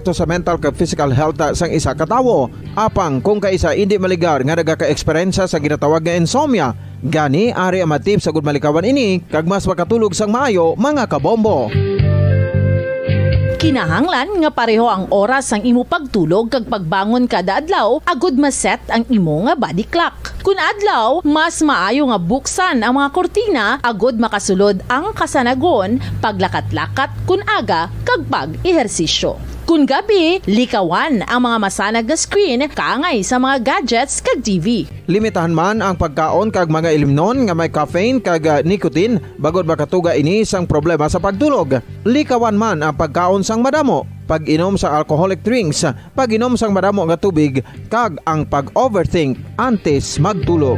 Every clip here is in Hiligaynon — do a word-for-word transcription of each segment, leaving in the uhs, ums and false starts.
to sa mental kag physical health sang isa ka tawo. Apang kung kaisa indi maligar nga nagaka-eksperyensya sa ginatawag nga insomnia, gani ari ang mga tips agud malikawan ini kag mas makatulog sang maayo, mga kabombo. Kinahanglan nga pareho ang oras sang imo pagtulog kag pagbangon kada adlaw agud ma-set ang imo nga body clock. Kun adlaw, mas maayo nga buksan ang mga kurtina agud makasulod ang kasanagon, paglakat-lakat kun aga, kag pag-ehersisyo. Kun gabi, likawan ang mga masanag nga screen kaangay sa mga gadgets kag T V. Limitahan man ang pagkaon kag mga ilimnon nga may caffeine kag, ah, nicotine bangod makatuga ini sang problema sa pagtulog. Likawan man ang pagkaon sang madamo, pag-inom sang alcoholic drinks, pag-inom sang madamo nga tubig, kag ang pag-overthink antes magtulog.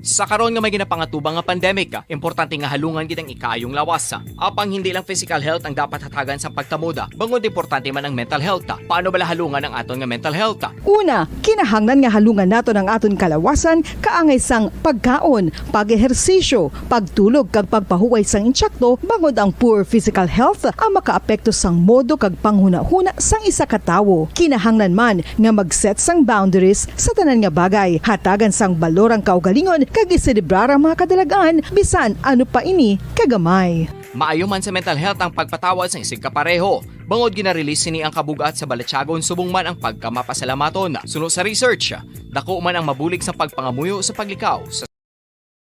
Sa karon nga may ginapangatubang nga pandemic, importante nga halungan gid ang ikaayong lawas. Apang hindi lang physical health ang dapat hatagan sang pagtamod, bangod importante man ang mental health. Paano bala halungan ang aton nga mental health? Una, kinahanglan nga halungan naton ang aton kalawasan kaangay sang pagkaon, pag-ehersisyo, pagtulog kag pagpahuway sang insakto, bangod ang poor physical health ang makaapekto sang modo kag panghunahuna sang isa ka tawo. Kinahanglan man nga mag-set sang boundaries sa tanan nga bagay, hatagan sang balor ang kaugalingon kag iselebrar ang mga kadalag-an bisan ano pa ini kagamay. Maayo man sa mental health ang pagpatawad sang isigkapareho, bangod gina-release sini ang kabug-at sa balatyagon subong man ang pagkamapasalamaton. Suno sa research, dako man ang mabulig sa pagpangamuyo sa paglikaw sa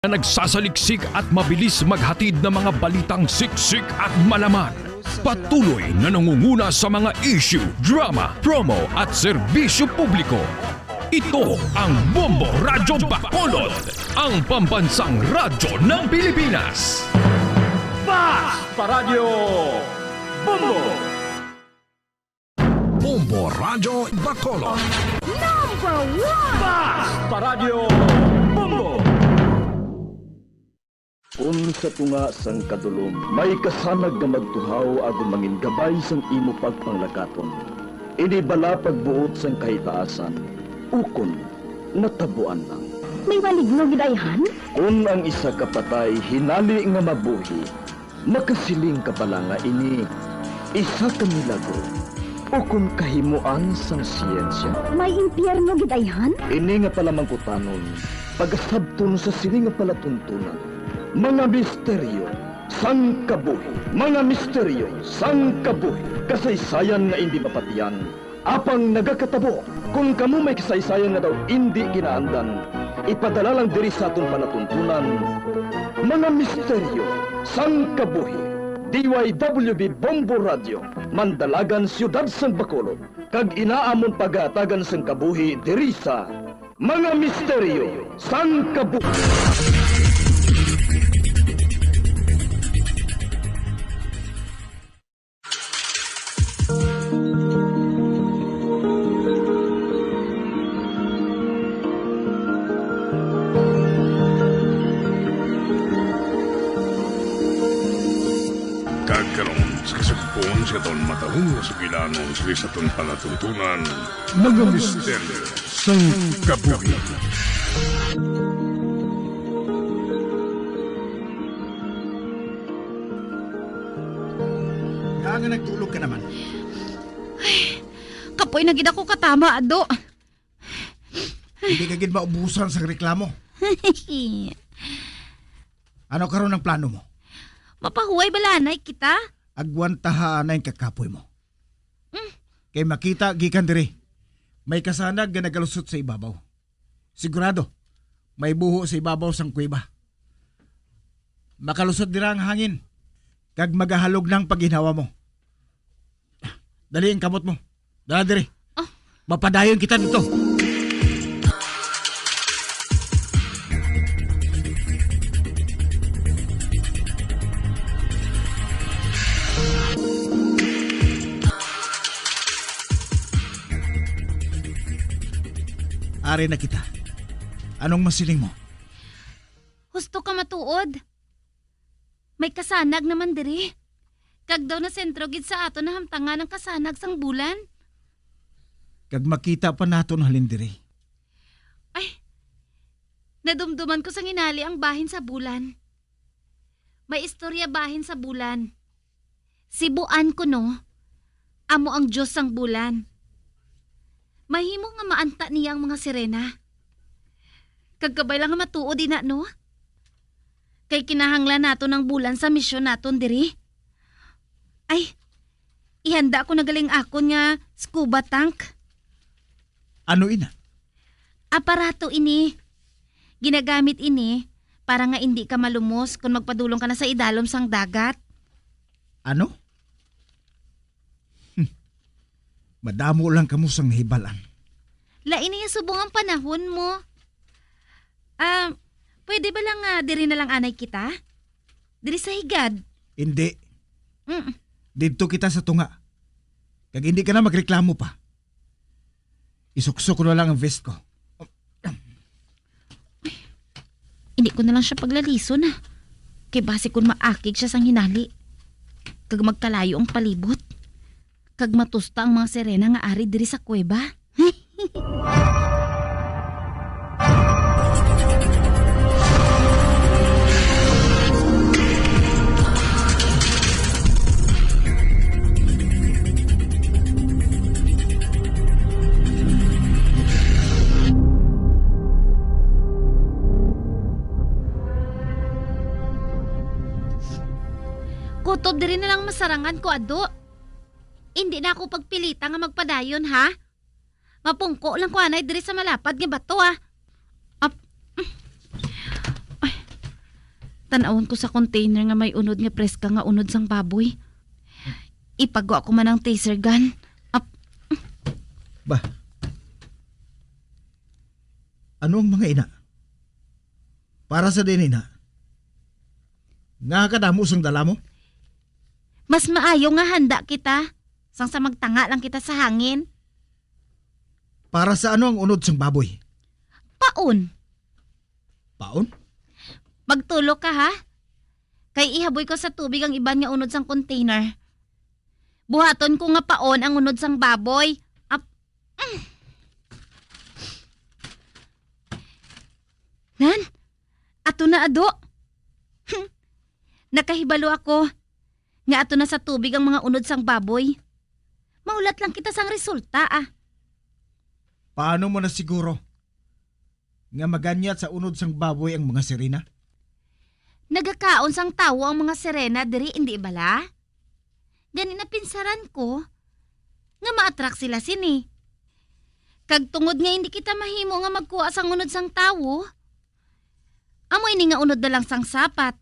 nga nagsasaliksik at mabilis maghatid ng mga balitang siksik at malaman. Patuloy na nangunguna sa mga issue, drama, promo at serbisyo publiko. Ito ang Bombo Radyo Bacolod, ang pambansang radyo ng Pilipinas. Fast Paradyo Bombo! Bombo Radyo Bacolod. Number one! Fast Paradyo Bombo! Kun sa tunga sang kadulom may kasanag nga magtuhaw agud mangin gabay sang imo pagpanglakaton, ini bala pagbuot sang kahitaasan, ukon natabuan lang? May maligno gid ayhan? Kun ang isa ka patay hinali nga mabuhi, makasiling ka bala nga ini isa ka milagro ukon kahimoan sang siyensya? May impyerno gid ayhan? Ini nga palamangkutanon pagasabton sa sini nga palatuntunan. Mga misteryo sang kabuhi. Mga misteryo sang kabuhi. Kasaysayan nga indi mapatian, apang nagakatabo. Kon kamo may kasaysayan nga daw indi ginaandan, ipadala lang diri sa aton palatuntunan. Mga misteryo sang kabuhi. D Y W B Bombo Radio, Mandalagan, Siyudad sang Bacolod, kag inaamon pagahatagan sang kabuhi diri sa Mga Misteryo sang Kabuhi. Kag karon, sa kasugpon sa aton matahong nga sugilanon sa aton palatuntunan, Mga Misteryo sang Kabuhi. Nga nga nagtulog ka naman? Ay, kapoy na gid ako katama, Ado. Hindi ka gid maubusan sa reklamo. Ano karon ang plano mo? Mapahuway bala anay kita? Agwantaha anay ang kakapoy mo. Mm. Kay makita gikan diri, may kasanag nga nagalusot sa ibabaw. Sigurado, may buho sa ibabaw sang kuweba. Makalusot dira ang hangin, kag magahalog na ang pagginhawa mo. Dali ang kamot mo. Dala diri. Ah. Mapadayon kita dito. Ari na kita. Anong masiling mo? Husto ka matuod. May kasanag naman diri. Kag daw nasentro gid sa aton nahamtangan ang kasanag sang bulan. Kag makita pa naton halin diri. Ay, nadumduman ko sang inali ang bahin sa bulan. May istorya bahin sa bulan. Si Buan kuno, amo ang dios sang bulan. Mahimo nga maanta niya ang mga sirena. Kag kabay lang nga matuod ina, no? Kay kinahanglan naton ang bulan sa misyon naton diri. Ay, ihanda ko na gali ang akon nga scuba tank. Ano ina? Aparato ini. Ginagamit ini para nga indi ka malumos kon magpadulong ka na sa idalom sang dagat. Ano? Hmm. Madamo lang kamo sang nahibalan. Lain niya subong ang panahon mo. Ah, pwede ba lang nga diri na lang anay kita? Diri sa higad? Hindi. Mm. Didto kita sa tunga. Kag hindi ka na magreklamo pa. Isuksok ko na lang ang vest ko. Hindi ko na lang siya paglalison, ah. Kay basi kun maakig siya sang hinali, kag magkalayo ang palibot, kag matusta ang mga sirena nga ari diri sa kuweba. Kutob diri na lang masarangan ko, Ado. Indi na ako pagpilita nga magpadayon, ha? Mapungko lang ko anay diri sa malapad nga bato, ah. Ap-, ay. Tan-awon ko sa container nga may unod nga preska nga unod sang baboy. Ipagwa ko man ang taser gun. Ap-, Ba? Ano ang mga ina? Para sa din ina? Nga kadamo sang dala mo? Mas maayo nga handa kita, sang sa magtanga lang kita sa hangin. Para sa ano ang unod sang baboy? Paon. Paon? Magtulo ka, ha? Kay ihaboy ko sa tubig ang iban nga unod sang container. Buhaton ko nga paon ang unod sang baboy. Ap-, mm. Nan, ato na, Ado. Nakahibalo ako nga ato na sa tubig ang mga unod sang baboy. Mahulat lang kita sang resulta, ah. Paano mo na siguro nga maganyat sa unod sang baboy ang mga sirena? Nagakaon sang tawo ang mga sirena diri, indi bala? Gani napinsaran ko nga ma-attract sila sini. Kag tungod nga indi kita mahimo nga magkuha sang unod sang tawo, amo ini nga unod na lang sang sapat.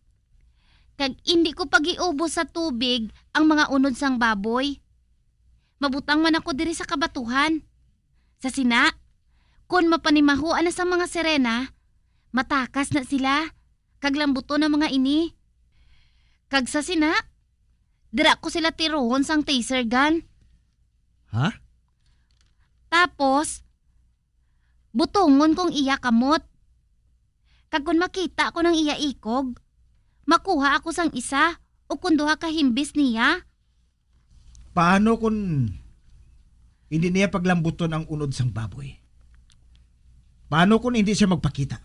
Kag indi ko pagiubos sa tubig ang mga unod sang baboy. Mabutang man ako diri sa kabatuhan. Sa sina, kon mapanimahuan na sang mga sirena, matakas na sila, kag lambuton ang mga ini. Kag sa sina, dira ko sila tirohon sang taser gun. Ha? Tapos, butongon kong iya kamot. Kag kon makita ko ang iya ikog, makuha ako sang isa o kon duha ka himbis niya. Paano kung hindi niya paglambuton ang unod sang baboy? Paano kung hindi siya magpakita?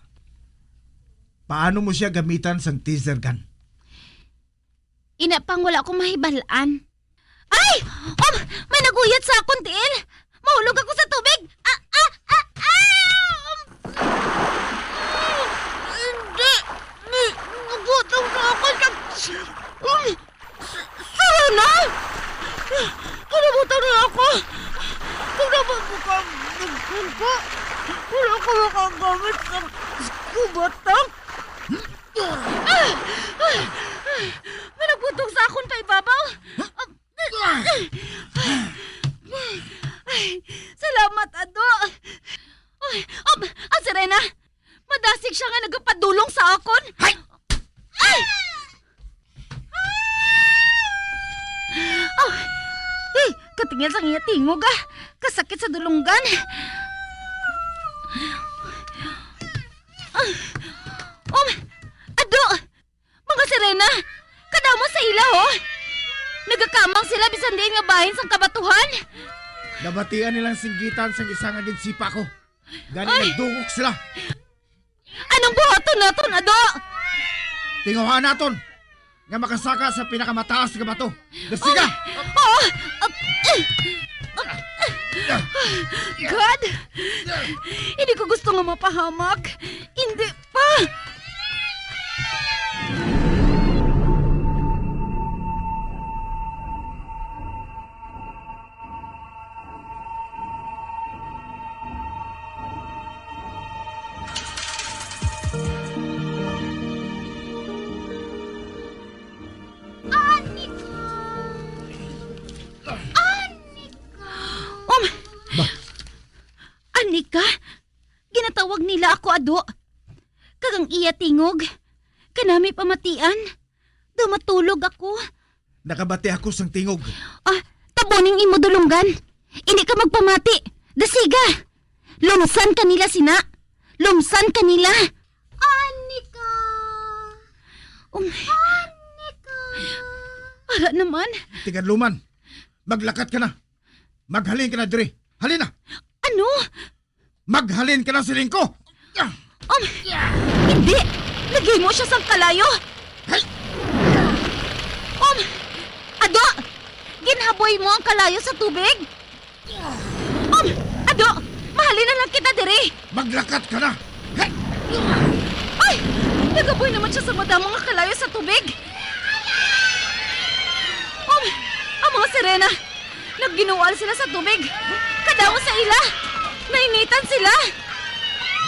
Paano mo siya gamitan sang taser gun? Ina pang wala ko mahibal-an. Ay! Um, may naguyat sa akon tiil! Mahulog ako sa tubig! Ah, ah, ah, ah! Um, hindi! Ni, nabutang sa akon sa, um, s-, sarana! Kinabutan na ako! Kung dapat mo ka magpunta, wala ko makagamit sa scuba tank! Ah! Ah! Ah! May nagputong sa akon pa ibabaw! Ah! Ay, salamat, Ado. Ay, um, ang sirena! Madasig siya nga nagapadulong sa akon! Hay! Ay! Ah! Ay! Katingil sa iya tingog, ah! Kasakit sa dulunggan! Ah! Um, Ado! Mga sirena! Kadamo sa ila, ho! Nagakamang sila bisan diin nga bahin sang kabatuhan! Nabatian nilang singgitan sang isa nga ginsipa ko. Gani Ay! nagdungog sila. Anong buhaton naton, Ado? Tinguha naton! nga makasaka sa pinakamataas nga bato. Dasiga! Oh! Oh! God! Hindi ko gusto nga mapahamak. Hindi pa! Anika! Anika! Um, Ba? Anika? Ginatawag nila ako, Ado. Kag ang iya tingog, kanami pamatian. Daw matulog ako. Nakabati ako sang tingog. Ah, tabo ning imo dulunggan. Hindi ka magpamati. Dasiga. Lumsan ka nila sina. Lumsan ka nila. Anika. Um, Anika. Ara naman. Tigadluman. Maglakat ka na. Maghalin ka na diri. Halin na. Ano? Maghalin ka na, siling ko! Um, hindi! Naghimo siya sang kalayo! Hay! Um, Ado! Ginhaboy mo ang kalayo sa tubig? Um, Ado! Mahalin na lang kita diri! Maglakat ka na! Hay! Ay! Naghaboy naman siya sa madamo nga kalayo sa tubig! Um, ang mga sirena! Nagginuwal sila sa tubig. Kadamo sa ila. Nainitan sila.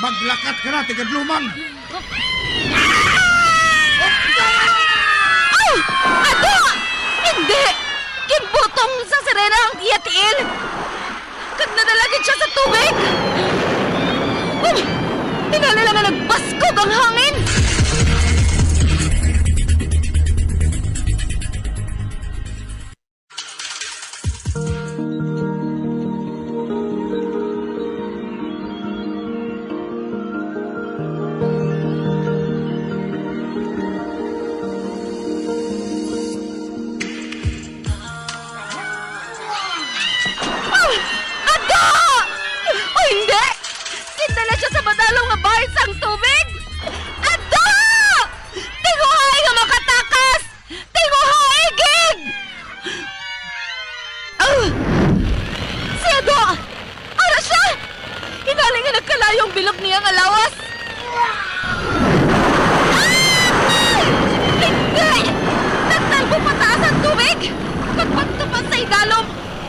Maglakat ka na, tigadlumang! Oh! Ado! Hindi! Ginbutong sa sirena ang iya tiil. Kag nadala gid siya sa tubig. Oh! Tingali lang nga nagbaskog ang hangin. Ah! Ado! O hindi! Kita na siya sa madalom nga bahid sang tubig! Ado! Tinguhai nga makatakas! Tinguhai gid! Ah! Si Ado! Ara siya! Inali nga nagkalayo ang bilog niya nga lawas! Ah! Hindi! Nagtalbo pataas ang tubig! Nagpagtupas sa idalom!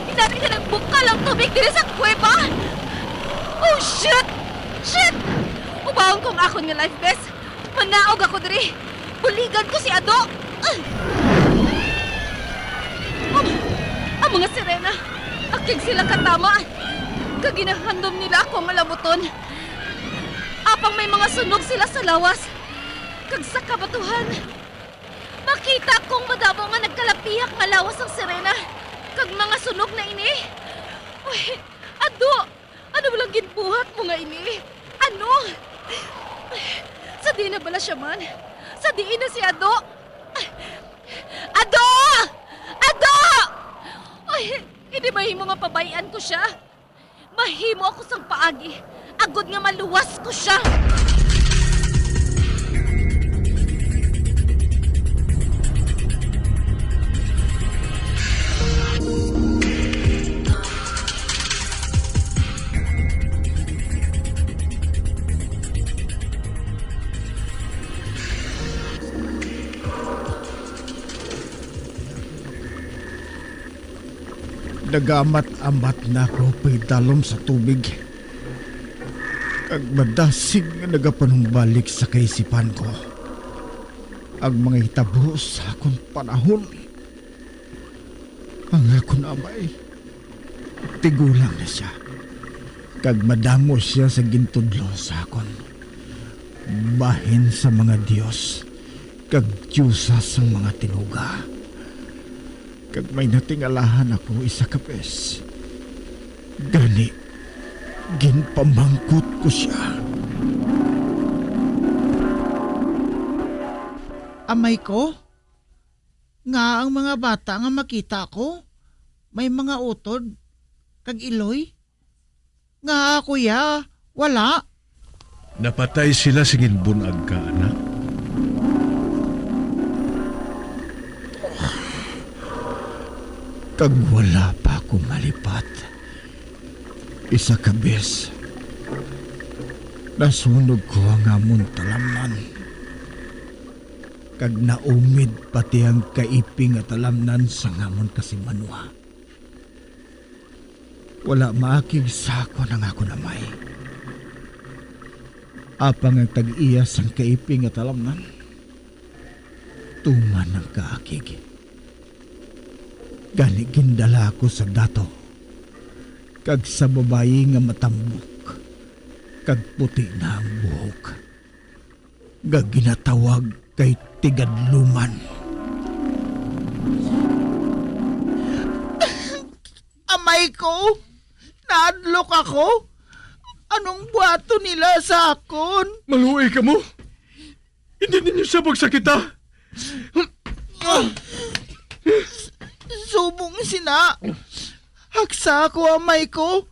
Inali nga nagbukal ang tubig diri sa kuweba! Oh, shit! Shit! Ubaon ko ang akon nga life vest! Manaog ako diri! Buligan ko si Ado! Ang, ang mga sirena, akig sila katama, kag ginahandom nila ako nga labuton. Apang may mga sunog sila sa lawas, kag sa kabatuhan, makita kong madamo nga nagkalapihak nga lawas ang sirena, kag mga sunog na ini. Uy, Ado! Ano lang ginbuhat mo nga ini? Ano? Sa diin na bala siya man? Sa diin na si Ado? Ado! Ado! Ay, hindi mahimo nga pabay-an ko siya. Mahimo ako sang paagi, agod nga maluwas ko siya. Nagamat-amat na ako paidalom sa tubig, kag madasig nga nagapanumbalik sa kaisipan ko ang mga hitabo sa akon panahon. Ang akon amay, tigulang na sia, kag madamo sia sa gintudlo sa akon bahin sa mga dios kag diosa sang mga tinuga. Kag may natingalahan ako isa ka bes. Gani, ginpamangkot ko sia. Amay ko, nga ang mga bata nga makita ko may mga utod kag iloy? Nga ako ya, wala. Napatay sila sing ginbun-ag ka, anak. Kag wala pa ako malipat, isa ka bes, nasunog ko ang amon talamnan, kag naumid pati ang kaipi nga talamnan sang amon kasimanwa. Wala maakig sa akon ang akon amay, apang ang tag-iya sang kaipi nga talamnan tuman ang kaakig. Gani gindala ako sa dato kag sa babayi nga matambok kag puti na ang buhok, nga ginatawag kay Tigadluman. Amay ko, nahadlok ako. Anong buhaton nila sa akon? Maluoy kamo. Hindi ninyo siya pagsakita. Subong sina, haksa ako, amay ko,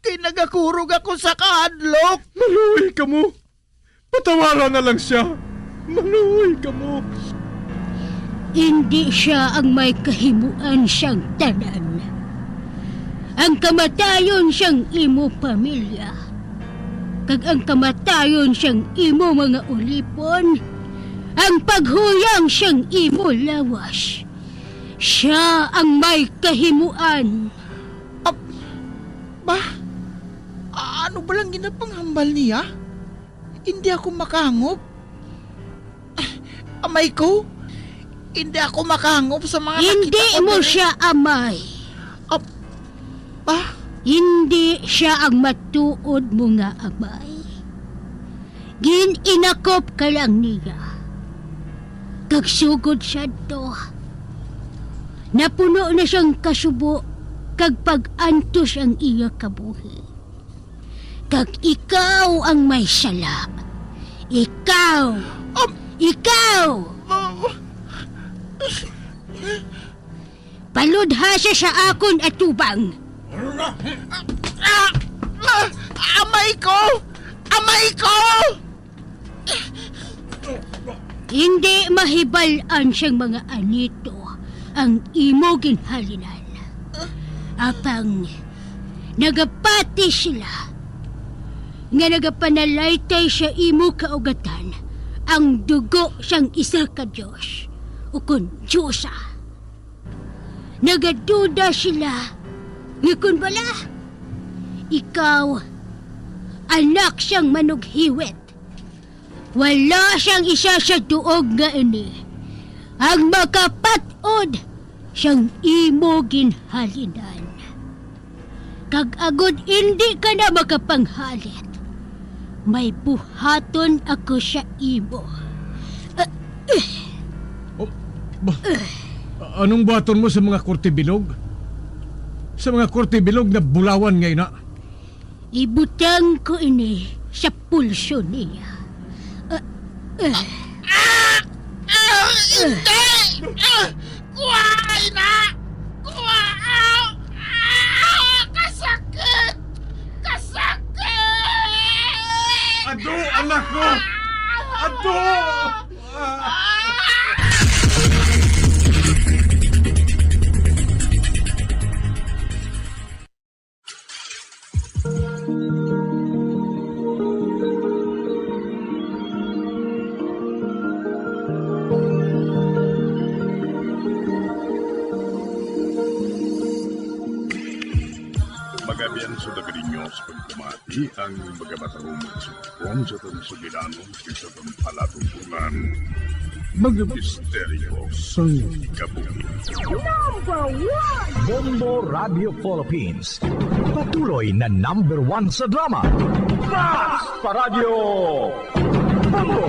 kay nagakurog ako sa kahadlok. Maluoy kamo. Patawara na lang siya. Maluoy kamo. Indi sia ang may kahimuan siyang tanan. Ang kamatayon siyang imo pamilya, kag ang kamatayon siyang imo mga ulipon, ang paghuyang siyang imo lawas, sia ang may kahimuan. Ap-, ba? Ano ba lang ginapanghambal niya? Hindi ako makahangop. Ah, amay ko, hindi ako makahangop sa mga nakita ko diri. Hindi mo siya amay. Ap-, pa? Hindi siya ang matuod mo nga amay. Gin-inakop ka lang niya. Kag sugod sadto, napuno na siyang kasubo kag pag-antos ang iya kabuhi. Kag ikaw ang may sala. Ikaw! Am- Ikaw! Ah! Paludhasa sa akon atubang. Ah! Ah! Amay ko! Amay ko! Hindi mahibal-an sang mga anito ang imo ginhalinan. Apang nagapati sila nga nagapanalaytay sa imo kaugatan ang dugo sang isa ka dios ukon diosa. Nagaduda sila nga kon bala ikaw anak sang manughiwit. Wala siyang isa sa duog nga ini ang makapat-od sang imo ginhalinan. Kag agod indi ka na makapanghalit, may buhaton ako sa imo. Ah, eh. Oh, ba-, anong buhaton mo sa mga korte bilog? Sa mga korte bilog na bulawan nga ina? Ibutang ko ini sa pulso niya. Ah, ah. Ah! Ah! Hindi! Ah! Kuhaay na! Kuha! Ah! Ah! Kasakit! Kasakit! Ado, anak ko! Ado! Ah! Magabian sa Dagadinyos, pagkamati ang magabataruman sa Kung sa atong sugilanon, sa atong palatumpulan, mga misteryo sang kabuhi. Number one! Bombo Radio Philippines, patuloy na number one sa drama. Mas pa Radyo Bombo!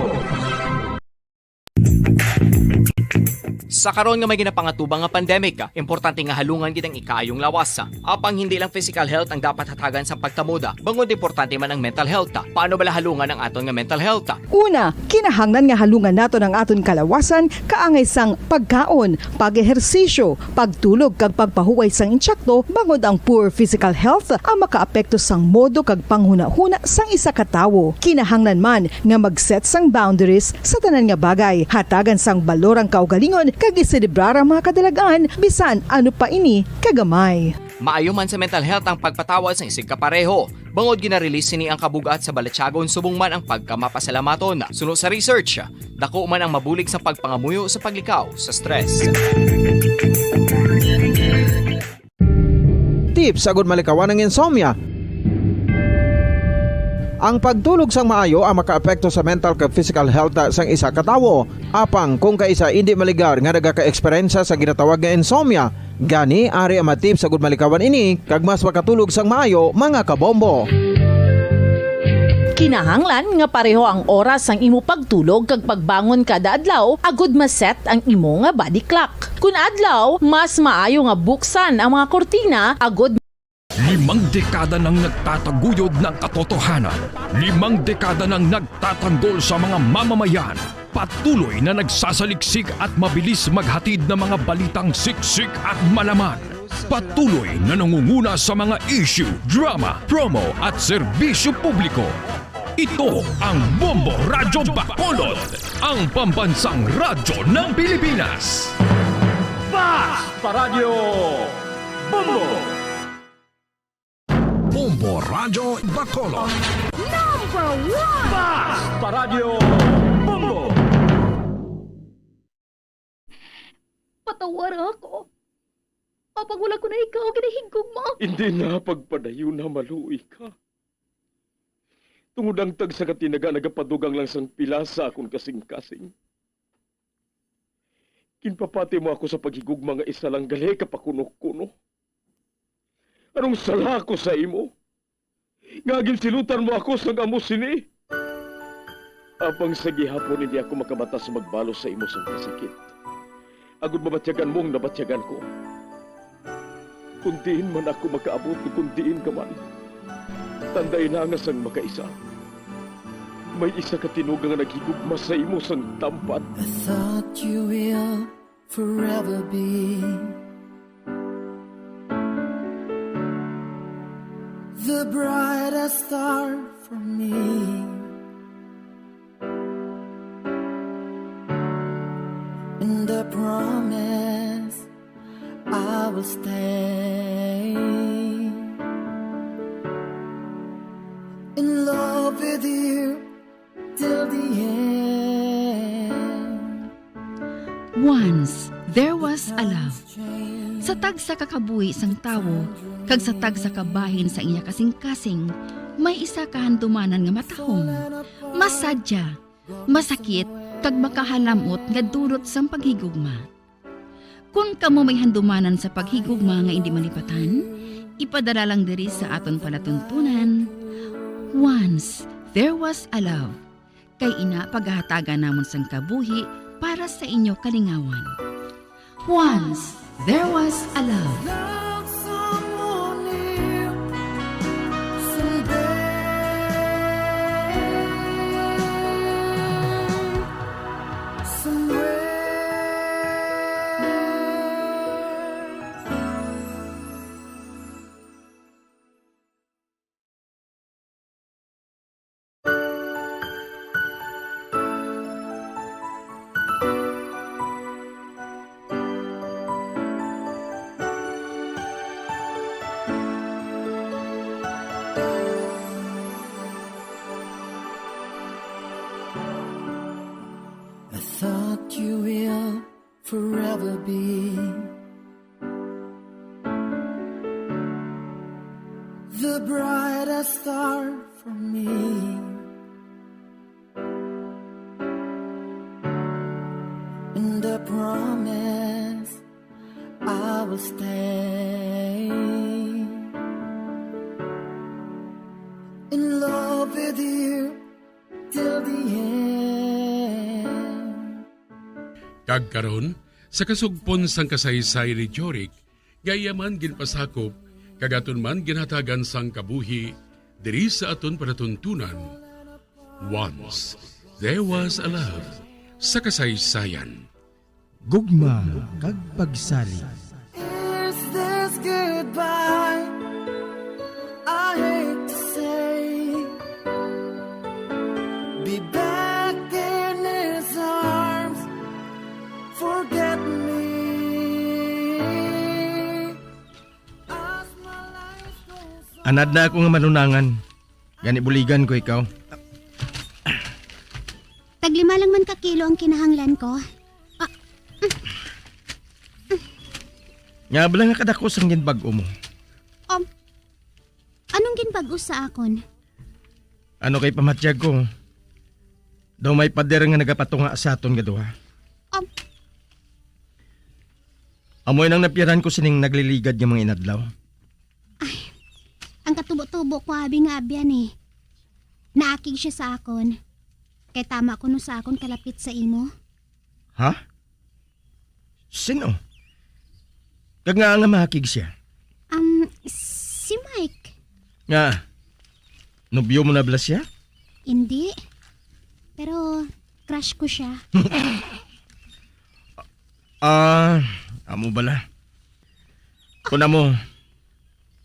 Sa karon nga may ginapangatubang nga pandemic, importante nga halungan gid ang ikaayong lawas. Apang hindi lang physical health ang dapat hatagan sa pagtamod, bangod importante man ang mental health. Paano bala halungan ang aton nga mental health? Una, kinahanglan nga halungan naton ang aton kalawasan kaangay sang pagkaon, pag-ehersisyo, pagtulog kag pagpahuway sang intsakto, bangod ang poor physical health ang makaapekto sang modo kag panghunahuna sang isa ka tawo. Kinahanglan man nga mag-set sang boundaries sa tanan nga bagay, hatagan sang balor ang kaugalingon kag Iselebrar ang mga kadalagan, bisan ano pa ini kagamay. Maayo man sa mental health ang pagpatawad sang isigkapareho, bangod gina-release sini ang kabug-at sa balatyagon subong man ang pagkamapasalamaton. Suno sa research, dako man ang mabulig sa pagpangamuyo sa paglikaw sa stress. Tips agud malikawan ang insomnia. Ang pagtulog sang maayo ang makaapekto sa mental kag physical health sang isa ka tawo. Apang kung kaisa indi maligar nga nagaka-eksperyensya sa ginatawag nga insomnia, gani ari ang mga tips agud malikawan ini kag mas makatulog sang maayo, mga kabombo. Kinahanglan nga pareho ang oras sang imo pagtulog kag pagbangon kada adlaw agud ma-set ang imo nga body clock. Kun adlaw, mas maayo nga buksan ang mga kurtina agud Limang dekada nang nagtataguyod ng katotohanan. Limang dekada nang nagtatanggol sa mga mamamayan. Patuloy na nagsasaliksik at mabilis maghatid ng mga balitang siksik at malaman. Patuloy na nangunguna sa mga issue, drama, promo at serbisyo publiko. Ito ang Bombo Radyo Bacolod, ang pambansang radyo ng Pilipinas. Basta Radyo Bombo! Bombo Radyo Bacolod. Number one! Basta Radyo Bombo! Patawara ako. Apang wala ko na ikaw ginahigugma. Hindi na pagpadayon na maluoy ka. Tungod ang tagsa ka tinaga nagapadugang lang sang pila sa akon kasing-kasing. Ginpapati mo ako sa paghigugma nga isa lang gali ka pakuno-kuno. Anong sala ko sa imo? Nga ginsilutan mo ako sang amo sini? Apang sa gihapon hindi ako makabatas magbalos sa imo sang kasakit. Agud mabatyagan mo ang nabatyagan ko. Kung diin man ako makaabot, kung diin ka man, tandai na nga sang makaisa, may isa ka tinuga nga naghigugma sa imo sang tampad. I thought you will forever be the brightest star for me. And I promise I will stay in love with you till the end. Once, there was a love. Sa tagsa ka kabuhi sang tawo, kag sa tagsa ka bahin sang iya kasing-kasing, may isa ka handumanan nga matahom, masadya, masakit, kag makahalam-ot nga dulot sang paghigugma. Kon kamo may handumanan sa paghigugma nga indi malipatan, ipadala lang diri sa aton palatuntunan, Once There Was a Love, kay ina pagahatagan namon sang kabuhi para sa inyo kalingawan. Once There Was a Love. Love someone new someday, somewhere. I thought you will forever be the brightest star for me. And I promise I will stay in love with you till the end. Kag karon, sa kasugpon sang kasaysayan ni Jorik, nga iya man ginpasakop, kag aton man ginhatagan sang kabuhi, diri sa aton palatuntunan, Once There Was a Love, sa kasaysayan. Gugma kag pagsalig. Is this goodbye? I hate to say. Be back in his arms. Forget me. Anad na ako nga manunangan. Gani buligan ko ikaw. Taglima lang man ka kilo ang kinahanglan ko. Ah, Nga bala nga kadako sang ginbag-o mo? Um, anong ginbag-o sa akon? Ano kay pamatyag ko? Daw may pader nga nagapatunga sa aton nga duha. Um, Amoy nang napiyaran ko sining nagliligad nga mga inadlaw. Ay, ang katubo-tubo ko, abi nga abyan eh. Naakig siya sa akon. Kay tama kuno sa akon kalapit sa imo. Ha? Sino? Kag nga nga mahakig siya? Um, si Mike. Nga, nobyo mo na bala siya? Hindi. Pero crush ko siya. Ah, amo bala. Kun amo,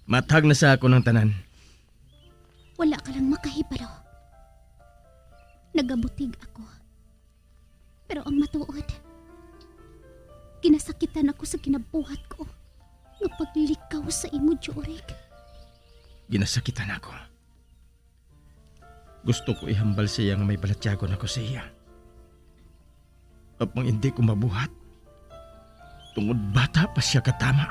mathag na sa ako ng tanan. Wala ka lang makahibalo. Nagabutig ako. Pero ang matuod, ginasakitan ako sa ginabuhat ko nga paglikaw sa imo, Jorik. Ginasakitan ako. Gusto ko ihambal sa iya nga may balatyagon ako sa iya. Apang hindi ko mabuhat. Tungod bata pa siya katama.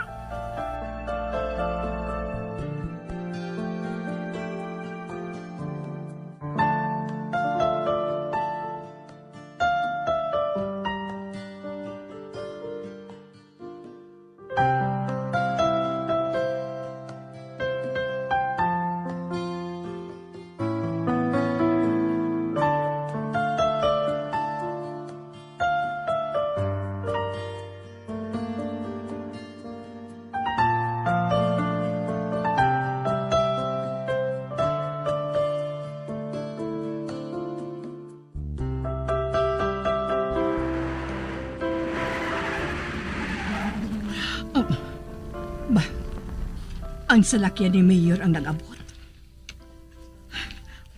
Um, ba, ang salakyan ni Mayor ang nag-abot.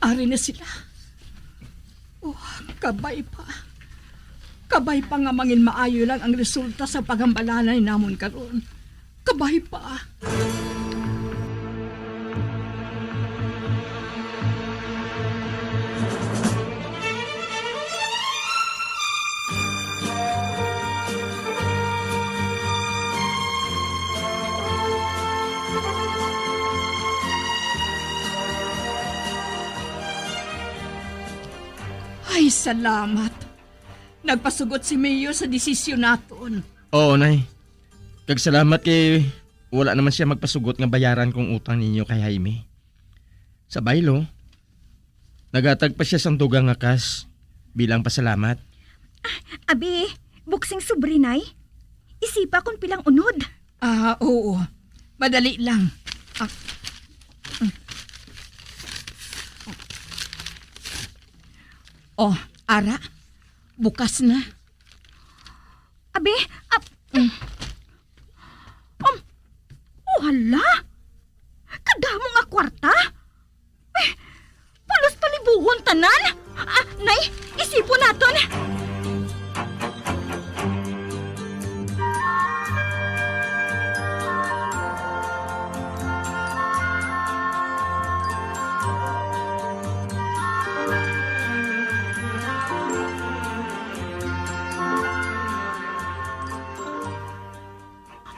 Ari na sila. Oh, kabay pa. Kabay pa nga mangin maayo lang ang resulta sa pagambalanay namon karon. Kabay pa. Ay, salamat. Nagpasugot si Mayor sa desisyon naton. Oo, Nay. Kag salamat kay wala naman siya magpasugot nga bayaran kong utang ninyo kay Jaime. Sa baylo, naghatag pa siya sang dugang nga cash bilang pasalamat. Abi, buksing sobre, Nay. Isipa kon pilang unod. Ah, oo. Madali lang. Ah. Oh, ara. Bukas na. Abi, ap-, um, oh, hala! Kadamo nga kwarta! Eh, pulos palibuhon tanan! Ah, Nay, isipon naton!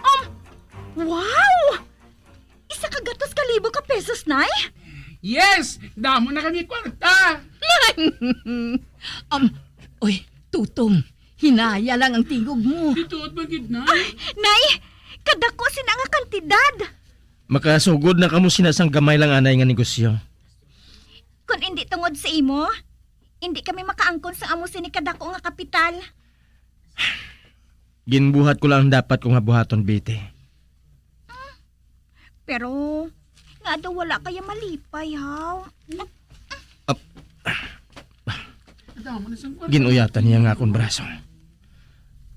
Um, wow! Isa ka gatos ka libo ka pesos, Nay? Yes! Damo na kami kwarta! Um, oy, Tutong, hinaya lang ang tingog mo. Dito at bagid, Nay. Nay, kadako sina nga kantidad. Makasugod na kamo sina sang gamay lang anay nga negosyo. Kon indi tungod sa imo, indi kami makaangkon sang amo sini kadako nga kapital. Ginbuhat ko lang ang dapat ko nga buhaton, Bete. Pero, nga daw wala kaya malipay, haw? Ap-, Ginuyatan niya nga akong braso.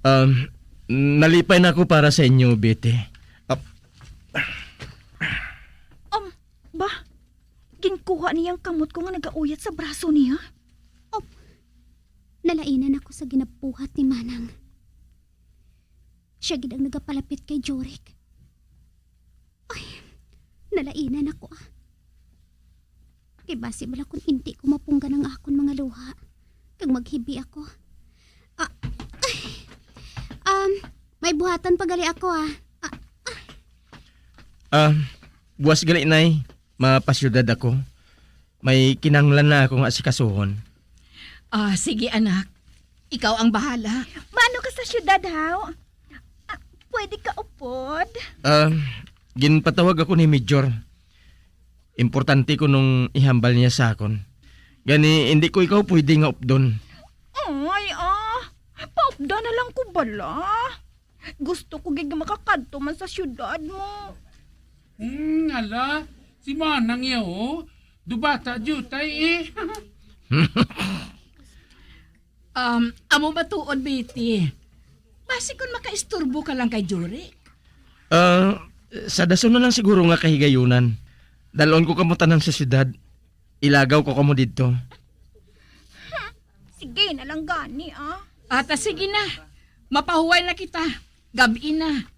Um, nalipay na ako para sa inyo, Bete. Ap-, Um, ba? Ginkuha niya ang kamot ko nga nagauyat sa braso niya? Oh, nalainan ako sa ginabuhat ni Manang. Siya gid ang nagapalapit kay Jorik. Ay, Dalainan ako, ah. Kay basi bala kun inti ko mapunggan ang akon mga luha, kag maghibi ako. Ah, ay. Um, may buhatan pa gali ako, ah. Ah, ah. Ah, buwas gali, Nay. Mapasyudad ako. May kinahanglan na ako nga asikasuhon. Ah, sige, anak. Ikaw ang bahala. Maano ka sa syudad, Haw? Ah, pwede ka upod? Ah, ginpatawag ako ni Major. Importante ko nung ihambal niya sa akon. Gani, hindi ko ikaw pwede nga updon. Ay, ah. Paupda na lang ko bala. Gusto ko gid nga makakadto man sa syudad mo. Hmm, ala, si Manang iya, oh. Dubata diutay, eh. Um, amo ba tuod, Betty? Basi kun makaisturbo ka lang kay Juric. Ah, sa dason na lang siguro nga kahigayunan. Dalon ko kamo tanan sa syudad. Ilagaw ko kamo didto. Sige na lang gani, ah. Ata, sige na. Mapahuway na kita. Gab-i na.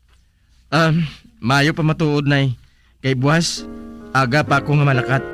Ah, maayo pa matuod, Nay. Kay buwas, aga pa ako nga malakat.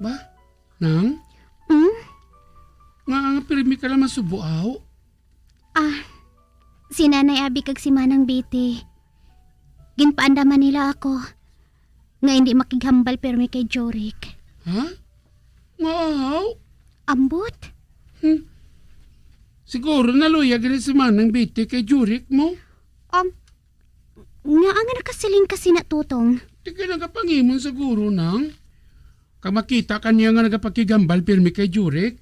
Ba? Nang? Hmm? Nga, nga pirmi ka lang masubo, aw? Ah, si Nanay Abi kag si Manang Betty, ginpaandaman nila ako nga hindi makighambal pirmi kay Juric. Ha? Nga, aw? Ambot? Hmm. Siguro naluyag rin si Manang Betty kay Juric mo. Um, nga nga nakasiling ka sina, Tutong? Di ka nagapangimon siguro, Nang. Kag makita ka niya nga nagapakigambal pirmi kay Juric.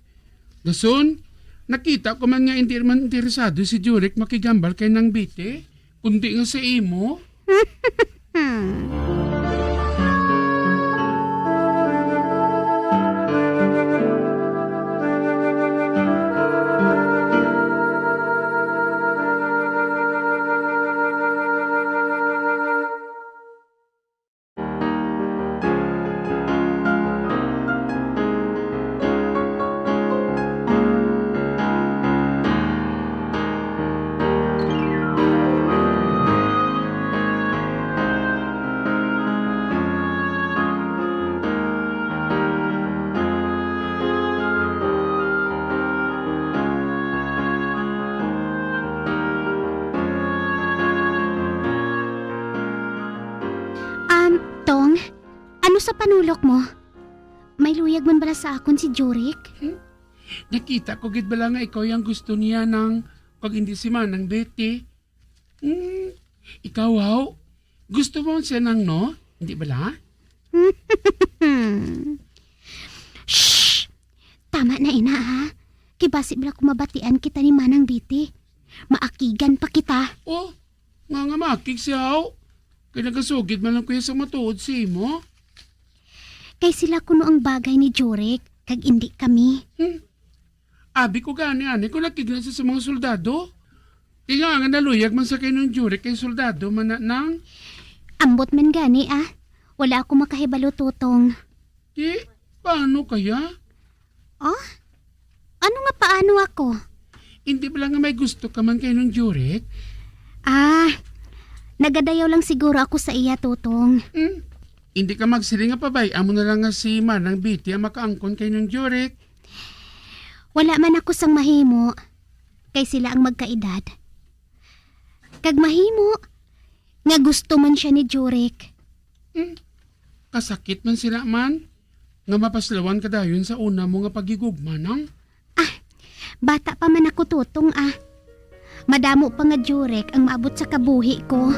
Dason, nakita ko man nga hindi man interesado si Juric makigambal kay Nang Betty, kundi nga sa imo. Um, Tong, ano sa panulok mo? May luyag man bala sa akon si Juric? Hmm? Nakita ko gid bala nga ikaw yang gusto niya, Nang, kag hindi si Manang Betty. Hmm, ikaw, haw? Gusto mo siya, Nang, no? Hindi bala? Shh! Tama na ina, ha? Kay basi bala kung mabatian kita ni Manang Betty, maakigan pa kita. Oh, nga nga maakig siya, haw? Kay nagasugid man lang kuya sa matuod sa imo. Kay sila kuno ang bagay ni Juric, kag indi kami. Hmm. Abi ko gani, ani, kung nakigna sa, sa mga soldado. Kaya nga, nga naluyag man sa kay Nong Juric kay soldado man na, Nang. Ambot man gani, ah. Wala ako makahibalo, Tutong. Di, paano kaya? Oh? Ano nga paano ako? Hindi ba lang nga may gusto ka man kay Nong Juric? Ah, nagadayaw lang siguro ako sa iya, Tutong. Hmm? Hindi ka magsiling nga pabay-a mo na lang nga si Manang Betty ang makaangkon kay Nong Juric. Wala man ako sang mahimo, kay sila ang magkaedad. Kag mahimo nga gusto man siya ni Juric. Hmm. Kasakit man sila man, nga mapaslawan ka dayon sa una mo nga paghigugma, Nang. Ah, bata pa man ako, Tutong, ah. Madamo pa nga Juric ang maabot sa kabuhi ko.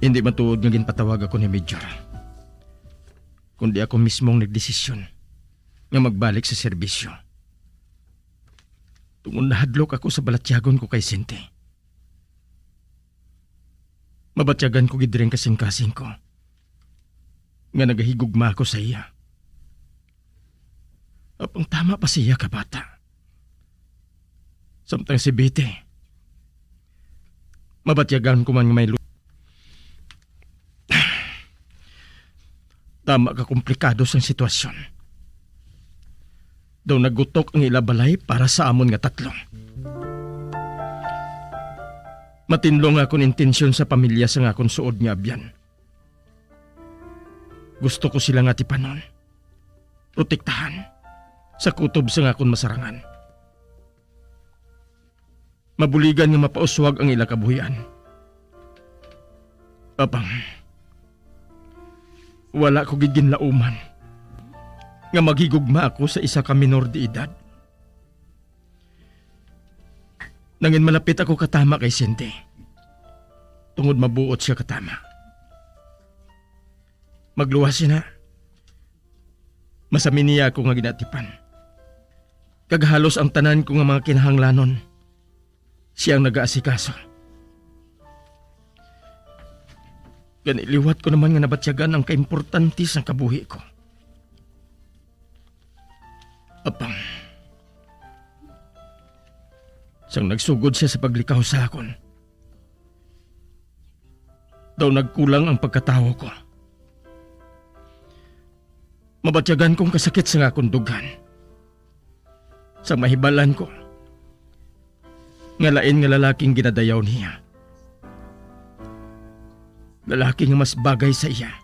Hindi matuod nga ginpatawag ako ni Major, kundi ako mismong nagdesisyon nga magbalik sa serbisyo. Tungod nahadlok ako sa balatyagon ko kay Cindy. Mabatyagan ko gid diri ang kasingkasing ko nga nagahigugma ako sa iya. Apang tama pa siya ka bata. Samtang si Betty, mabatyagan ko man nga may lu-, tama ka komplikado sang sitwasyon. Daw nagutok ang ila balay para sa amon nga tatlo. Matinlo nga akon intensyon sa pamilya sang akon suod nga abyan. Gusto ko sila nga tipanon, protektahan, sa kutob sang akon masarangan. Mabuligan nga mapauswag ang ila kabuhian. Apang, wala ko gid ginlauman nga maghigugma ako sa isa ka minor de edad. Nangin malapit ako katama kay Cindy, tungod mabuot siya katama. Magluwas sina, masami niya ako nga ginatipan, kag halos ang tanan ko nga mga kinahanglanon, siya ang nagaasikaso. Gani, liwat ko naman nga nabatyagan ang kaimportante sang kabuhi ko. Apang, sang nagsugod siya sa paglikaw sa akon, daw nagkulang ang pagkatawo ko. Mabatyagan kong kasakit sa akon dughan. Sa mahibalan ko nga lain nga lalaking ginadayaw niya, lalaki nga mas bagay sa iya,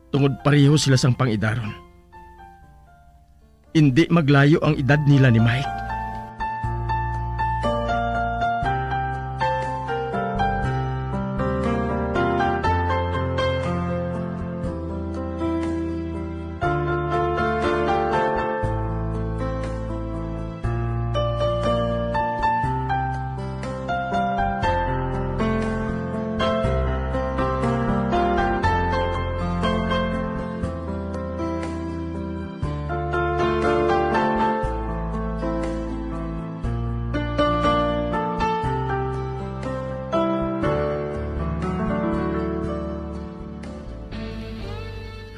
tungod pareho sila sang pang-idaron. Indi maglayo ang edad nila ni Mike.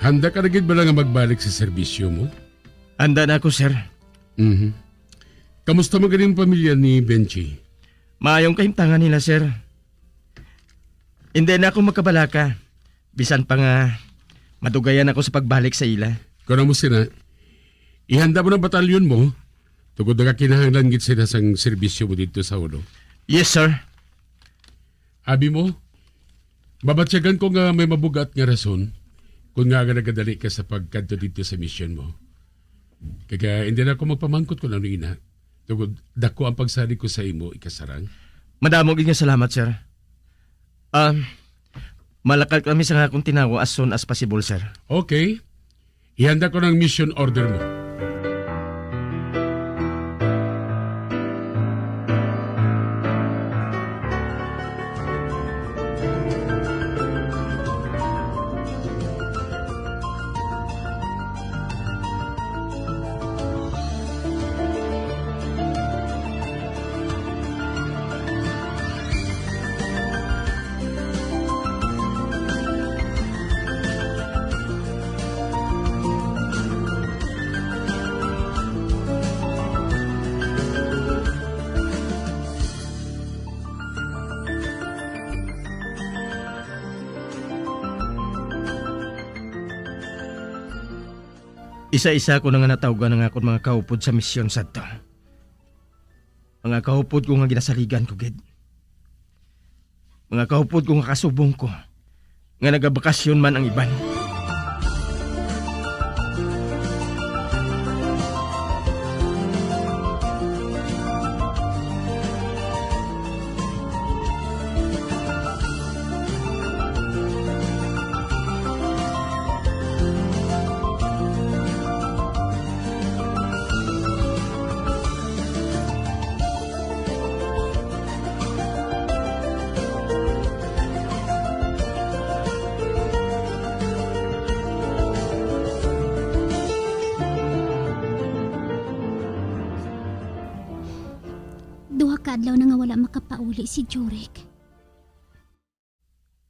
Handa ka na gid bala nga magbalik sa serbisyo mo? Handa na ako, sir. Mhm. Kamusta man gani ang pamilya ni Benji? Maayong kahimtangan nila, sir. Hindi na ako magkabalaka, bisan pa nga madugayan ako sa pagbalik sa ila. Kon amo sina, ihanda mo ang batalyon mo, tungod nagakinahanglan gid sila sang serbisyo mo didto sa ulo. Yes, sir. Abi mo, mabatyagan ko nga may mabugat nga rason kon ngaa nga nagadali ka sa pagkadto didto sa misyon mo. Kag, ah, hindi na ako magpamangkot kon ano ina, tungod daku ang pagsalig ko sa imo, Ikasarang. Madamo gid nga salamat, sir. Um, malakal kami sa akon tinawo as soon as possible, sir. Okay. Ihanda ko ang mission order mo. Isa-isa ko na nga natawgan ang akon mga kaupod sa misyon sadto. Mga kaupod ko nga ginasaligan ko gid. Mga kaupod ko nga kasubong ko, nga nagabakasyon man ang iban. Pila ka adlaw na nga wala makapauli si Jurek.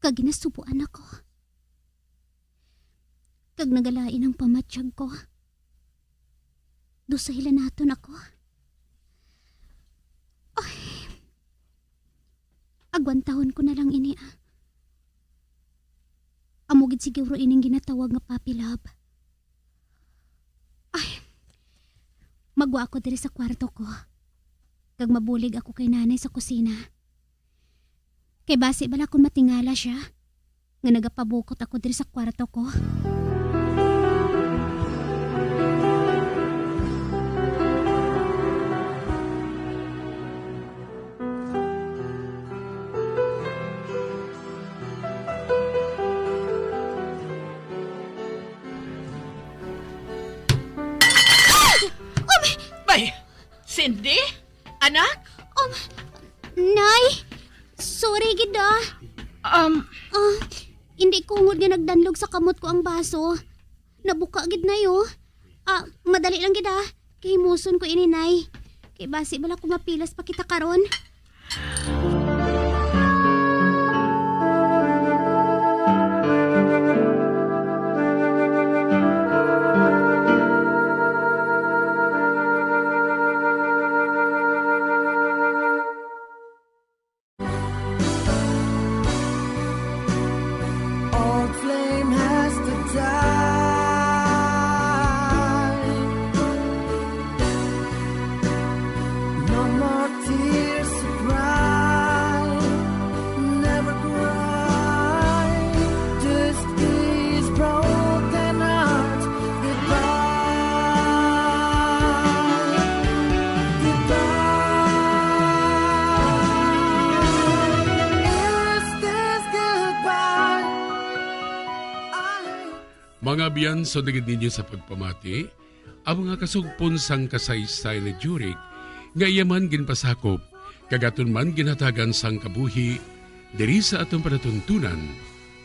Kag ginasubuan ako. Kag nagalain ang pamatyag ko. Dusa hilanaton ako. Ay. Agwantahon ko na lang ini, ah. Amo gid siguro ining ginatawag nga puppy love. Ay. Magwa ako diri sa kwarto ko. Kag mabulig ako kay nanay sa kusina. Kay basi bala kon matingala sia nga nagapabukot ako diri sa kwarto ko. Bay, Cindy? Anak? Um, Nay, sorry gid, ah. Um, Ah, hindi ko hungod nga nagdanlog sa kamot ko ang baso. Nabuka gid, Nay, oh. Ah, madali lang gid, ah. Kahimuson ko ini, Nay. Kay basi bala ko mapilas pa kita karon. Old flame has to die. No more tears to cry. Never cry. Just these broken hearts. Goodbye. Goodbye. Is this goodbye? I Mga abyan, sundagid ninyo sa pagpamati ang mga kasugpon sang kasaysayan ni Jurek nga iya man ginpasakop kag aton man ginhatagan sang kabuhi diri sa aton palatuntunan.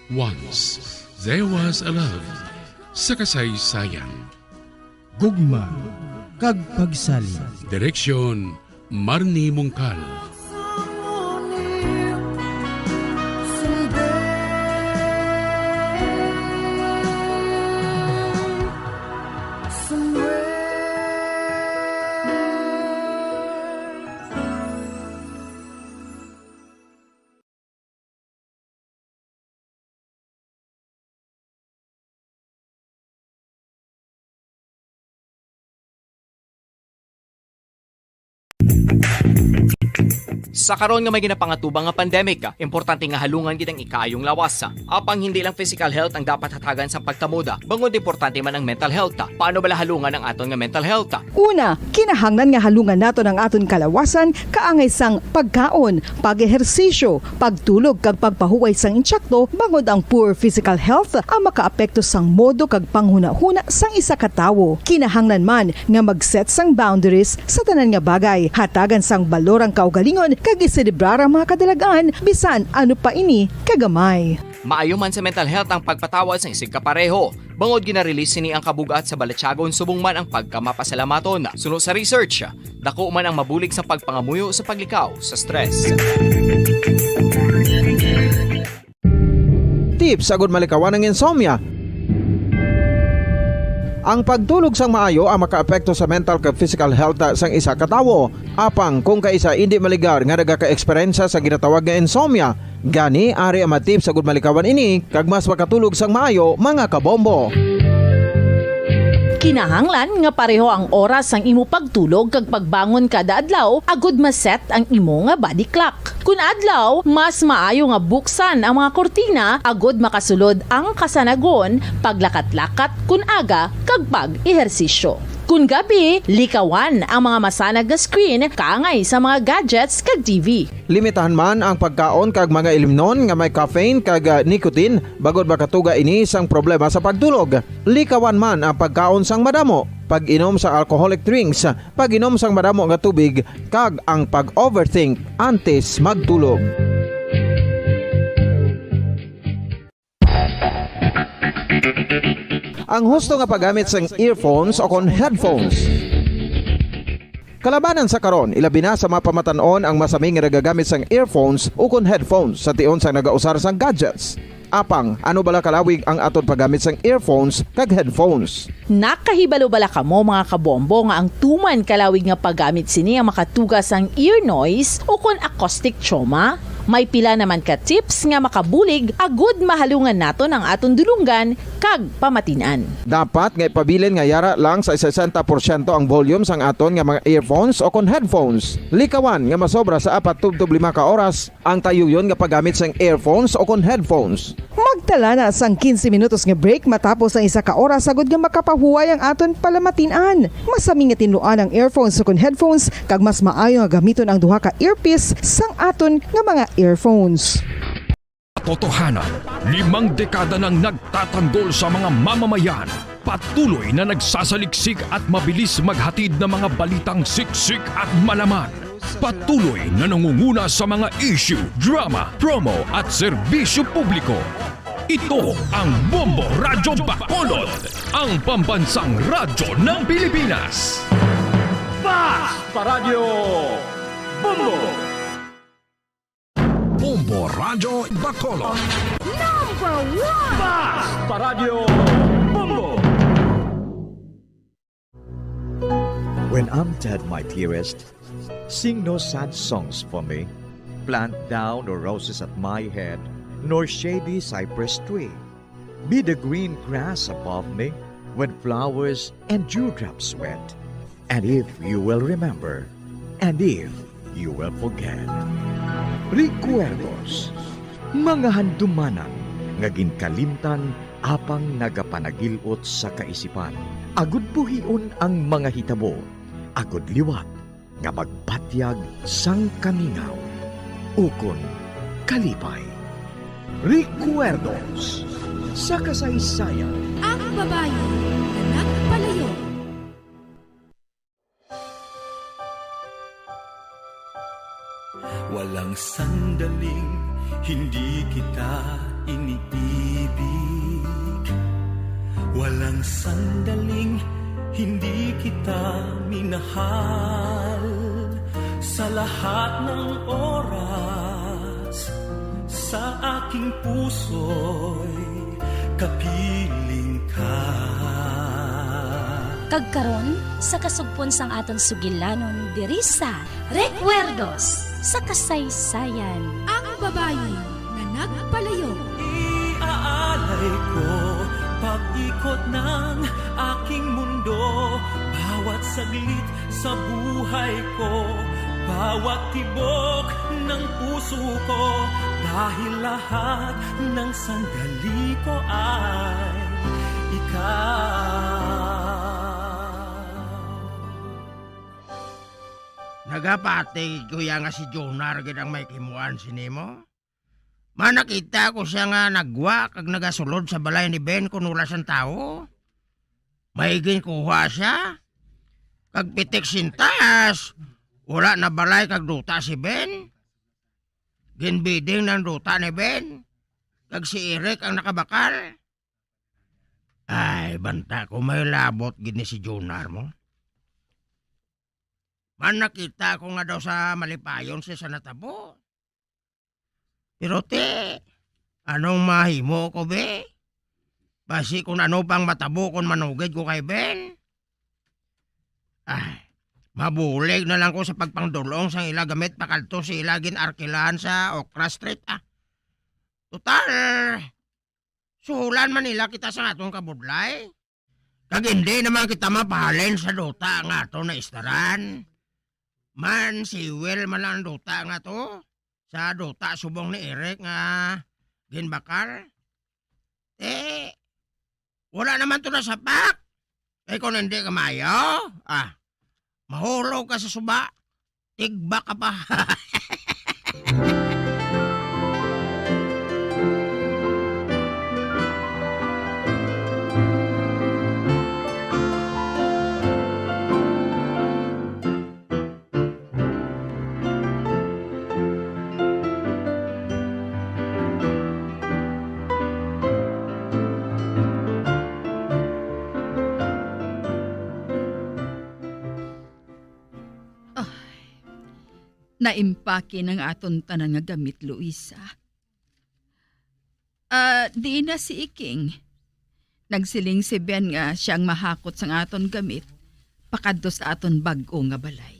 Once There Was a Love sa kasaysayan. Gugma kag pagsalig. Direksyon, Marnie Mungkal. Sa karon nga may ginapangatubang nga pandemic, importante nga halungan gid ang ikaayong lawas. Apang hindi lang physical health ang dapat hatagan sa pagtamod, bangod importante man ang mental health. Paano bala halungan ang aton nga mental health? Una, kinahanglan nga halungan naton ang aton kalawasan kaangay sang pagkaon, pag-ehersisyo, pagtulog kag pagpahuway sang intsakto, bangod ang poor physical health ang makaapekto sang modo kag panghunahuna sang isa ka tawo. Kinahanglan man nga mag-set sang boundaries sa tanan nga bagay, hatagan sang balor ang kaugalingon kag iselebrar ang mga kadalag-an, bisan ano pa ini kagamay. Maayo man sa mental health ang pagpatawad sang isigkapareho. Bangod gina-release sini ang kabug-at sa balatyagon subong man ang pagkamapasalamaton. Suno sa research, dako man ang mabulig sa pagpangamuyo sa paglikaw sa stress. Tips agud malikawan ang insomnia. Ang pagtulog sang maayo ang makaapekto sa mental kag physical health sang isa ka tawo. Apang kung kaisa indi maligar nga nagaka-eksperyensya sa ginatawag nga insomnia, gani ari ang mga tips agud malikawan ini kag mas makatulog sang maayo, mga kabombo. Kinahanglan nga pareho ang oras sang imo pagtulog kag pagbangon kada adlaw agud ma-set ang imo nga body clock. Kun adlaw, mas maayo nga buksan ang mga kurtina agud makasulod ang kasanagon, paglakat-lakat kun aga, kag pag-ehersisyo. Kun gabi, likawan ang mga masanag nga screen kaangay sa mga gadgets kag T V. Limitahan man ang pagkaon kag mga ilimnon nga may caffeine kag, ah, nicotine, bangod makatuga ini sang problema sa pagtulog. Likawan man ang pagkaon sang madamo, pag-inom sa alcoholic drinks, pag-inom sang madamo nga tubig, kag ang pag-overthink antes magtulog. Ang husto nga paggamit sang earphones o kon headphones. Kalabanan sa karon, ilabi na sa mga pamatan-on ang masami nga nagagamit sang earphones ukon headphones sa tion sang nagausar sang gadgets. Apang, ano bala kalawig ang aton paggamit sang earphones kag headphones? Nakahibalo bala kamo, mga kabombo, nga ang tuman kalawig nga paggamit sini ang makatuga sang ear noise ukon acoustic trauma? May pila naman ka tips nga makabulig agud mahalungan naton ang aton dulonggan kag pamatin-an. Dapat nga ipabilin nga yara lang sa sesenta porsyento ang volume sang aton nga mga earphones ukon headphones. Likawan nga masobra sa apat tubtob lima ka oras ang tayuyon nga paggamit sang earphones ukon headphones. Magtala na sang quince minutos nga break matapos ang isa ka oras, agud nga makapahuway ang aton palamatin-an. Masami nga tinluan ang earphones ukon headphones, kag mas maayo nga gamiton ang duha ka earpiece sang aton nga mga earphones. Katotohanan, limang dekada nang nagtatanggol sa mga mamamayan. Patuloy na nagsasaliksik at mabilis maghatid ng mga balitang siksik at malaman. Patuloy na nangunguna sa mga issue, drama, promo at serbisyo publiko. Ito ang Bombo Radyo Bacolod, ang pambansang radyo ng Pilipinas. Fast Paradyo Bombo! Bombo Radyo Bacolod. Number one! Fast Paradyo Bombo! When I'm dead, my dearest, sing no sad songs for me. Plant thou no roses at my head, nor shady cypress tree. Be the green grass above me when flowers and dewdrops wet. And if you will remember, and if you will forget. Recuerdos, mga handumanan nga ginkalimtan apang nagapanagil-ot sa kaisipan. Agud buhion ang mga hitabo, agud liwat nga magbatyag sang kamingaw ukon kalipay. Recuerdos sa kasaysayan. Ang babayi nga nagpalayo. Walang sandaling hindi kita iniibig. Walang sandaling hindi kita minahal. Sa lahat ng oras, sa aking puso'y kapiling ka. Kag karon, sa kasugpon sang aton sugilanon diri sa Recuerdos sa Kasaysayan. Ang babayi nga nagpalayo. Iaalay ko pag-ikot ng aking mundo, bawat saglit sa buhay ko, bawat tibok ng puso ko, dahil lahat ng sandali ko ay ikaw. Nagapati ko ya nga si Jonar gid ang may kimuan sini mo? Man, nakita ko sia nga nagwa kag nagasulod sa balay ni Ben kon wala sang tawo. May ginkuha sia, kag pitik sintas, wala na balay kag duta si Ben. Ginbiding na ang duta ni Ben, kag si Eric ang nakabakal. Ay, banta ko may labot gid ni si Jonar mo. Man, nakita ko nga daw sa malipayon siya sa natabo. Pero ti, anong mahimo ko, be? Basi kung ano pang matabo kon manugid ko kay Ben? Ay, mabulig na lang ko sa pagpangdulong sang ila gamit pakadto sa ila gin-arkilahan sa Okra Street, ah. Total, suhulan man nila kita sa aton kabudlay. Kag indi naman kita mapahalin sa duta nga aton naistaran. Man, siwil man lang ang duta nga to sa duta subong ni Eric nga ginbakal. Eh, wala naman to nasapak. Kay kung hindi ka maayo, ah, mahulog ka sa suba. Tigbak ka pa. Naimpake na ang aton tanan nga gamit, Luisa. Ah, diin na si Iking? Nagsiling si Ben nga siya ang mahakot sang aton gamit pakadto sa aton bag-o nga balay.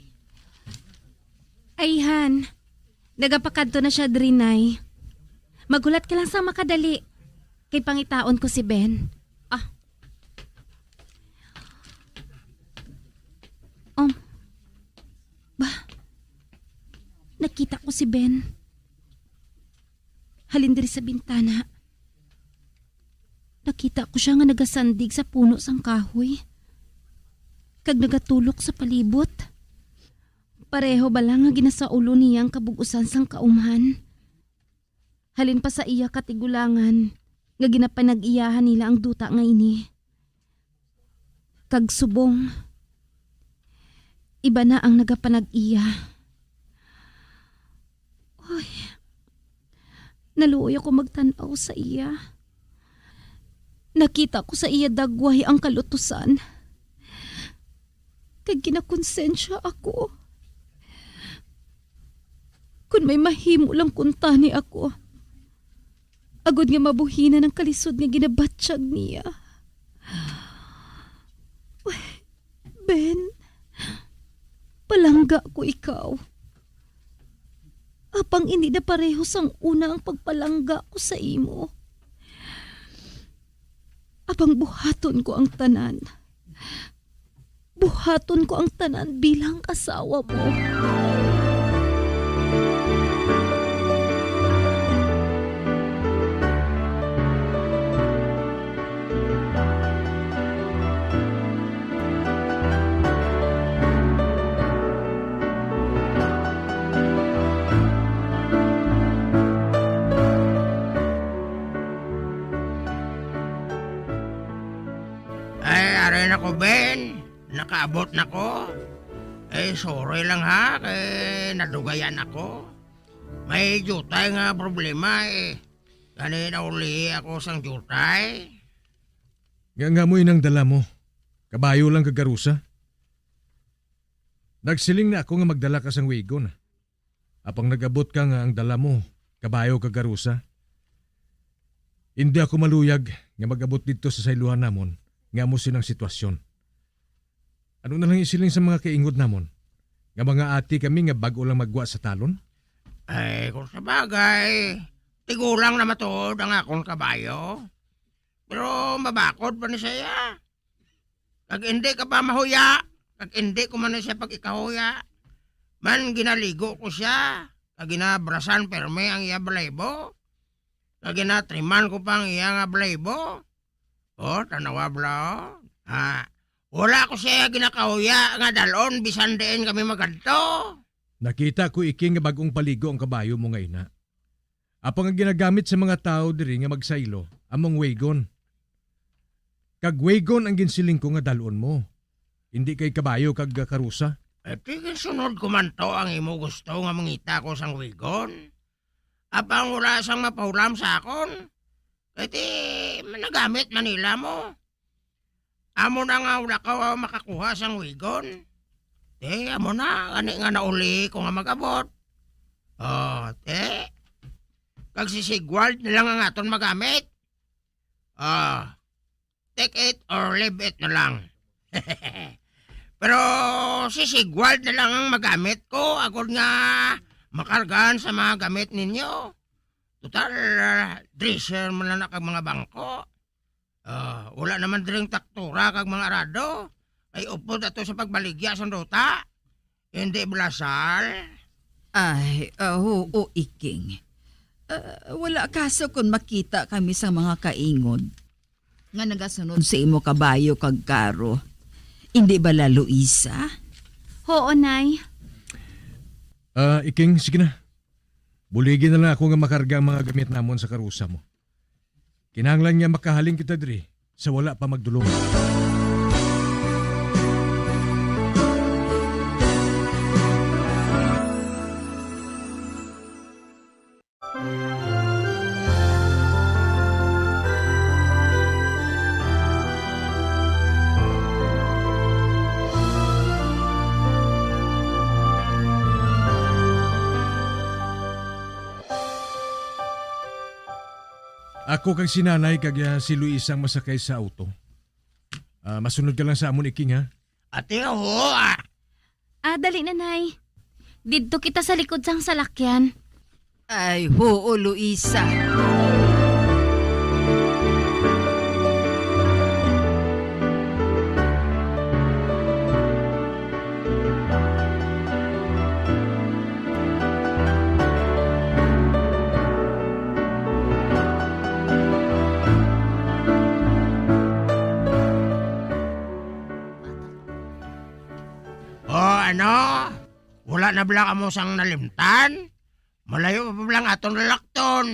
Ay, Han. Nagapakadto na siya diri, Nay. Maghulat ka lang sa makadali. Kay pangitaon ko si Ben. Ah. Um. Ba? Nakita ko si Ben. Halin diri sa bintana. Nakita ko sia nga nagasandig sa puno sang kahoy. Kag nagatulok sa palibot. Pareho bala nga ginasaulo niya ang kabug-usan sang kaumhan. Halin pa sa iya katigulangan nga ginapanag-iyahan nila ang duta nga ini. Kag subong, iba na ang nagapanag-iya. Uy, naluoy ako magtan-aw sa iya. Nakita ko sa iya dagway ang kalutusan. Kag ginakonsensya ako. Kon may mahimo lang kuntani ako, agod nga mabuhinan ang kalisod nga ginabatyag niya. Ben, palangga ko ikaw. Apang indi na pareho sang una ang pagpalangga ko sa imo. Apang buhaton ko ang tanan. Buhaton ko ang tanan bilang asawa mo. Ay, ari na ko, Ben. Nakaabot na ko. Eh, sorry lang, ha, kay nadugayan ako. May diutay nga problema, eh. Gani naulihi ako sang diutay. Nga, nga mo inang dala mo? Kabayo lang kag karusa? Nagsiling na ako nga magdala ka sang wagon. Apang nag-abot ka nga ang dala mo, kabayo kag karusa. Indi ako maluyag nga mag-abot didto sa saylohan namon nga amo sinang sitwasyon. Ano na lang isiling sa mga kaingod namon, nga mga ati kami nga bag-o lang maggwa sa talon? Ay, kung sa bagay, tigulang na matuod ang akon kabayo. Pero mabakod pa ni siya. Kag indi ka pa mahuya, kag indi ko man na siya pag-ikahuya. Man, ginaligo ko siya, kag ginabrasan perme ang iya balahibo, kag ginatriman ko pa ang iya nga balahibo. O, tanawa bala, o. Ha, wala ko siya ginakahuya nga dalon bisan diin kami magadto. Nakita ko, Iking, nga bag-ong paligo ang kabayo mo nga ina. Apang ang ginagamit sa mga tawo diri nga magsaylo, among wagon. Kag wagon ang ginsiling ko nga dal-on mo, indi kay kabayo kag karusa. Eh, ti ginsunod ko man to ang imo gusto nga mangita ko sang wagon. Apang wala sang mapahulam sa akon. Kay ti managamit man nila mo. Amo na nga wala ka makakuha sang wagon. Te, amo na, gani nga nauli ko nga mag-abot. Oh, te. Kag si Sigward na lang ang aton magamit. Ah, take it or leave it na lang. Pero si Sigward na lang ang magamit ko, agod nga makargahan sa mga gamit ninyo. Total, ah, dresser man lang na kag mga bangko. Ah, wala naman dring traktora kag mga arado. Ay upod ato sa pagbaligya sang duta. Hindi, Blasal? Ay, ah, oo, Iking. Ah, wala kaso kung makita kami sa mga kaingod nga nagasunod sa imo kabayo kag karo. Hindi bala, Luisa? Oo, Nay. Ah, Iking, sige na. Buligi na lang ako nga makarga ang mga gamit namon sa karusa mo. Kinahanglan nga makahalin kita diri sa wala pa magdulom. Ako kag si Nanay kag, ah, si Luisa ang masakay sa auto. Ah, masunod ka lang sa amon, Iking, ha? Ate, oo, ah. Ah, dali na, Nay. Didto kita sa likod sang salakyan. Ay, huo, Luisa. O, ano? Wala na bala kamo sang nalimtan? Malayo pa bala ang aton lalakton.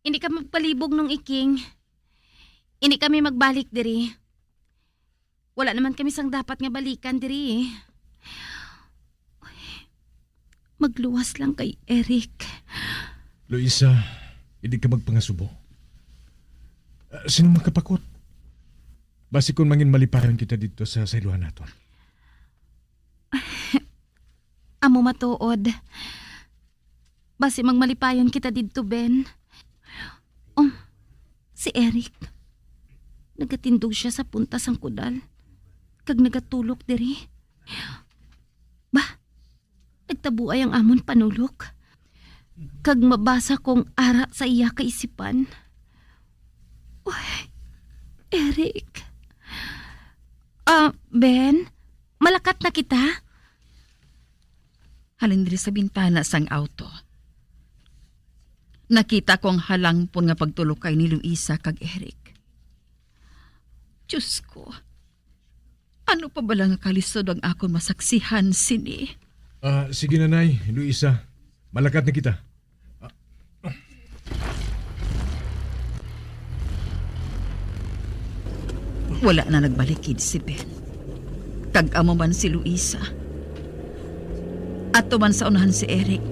Hindi ka magpalibog, Nong Iking. Hindi kami magbalik diri. Wala naman kami sang dapat nga balikan diri, eh. Magluwas lang kay Eric. Luisa, hindi ka magpangasubo. Ah, sino makapakot? Basi kung mangin malipayon kita dito sa sayluhan naton. Amo matuod. Basi magmalipayon kita didto, Ben. Um, si Eric. Nagatindog siya sa punta sang kudal. Kag nagatulok diri. Ba, nagtabuay ang amon panulok. Kag mabasa kong ara sa iya kaisipan. Uy, Eric. Ah, Ben, malakat na kita? Halin diri sa bintana sang auto. Nakita ko ang halangpon nga pagtulokay ni Luisa kag Eric. Diyos ko, ano pa bala nga kalisod ang akon masaksihan sini? Ah, sige, Nanay, Luisa. Malakat na kita. Wala na nagbalikid si Ben. Kag amo man si Luisa. Ato man sa unahan si Eric,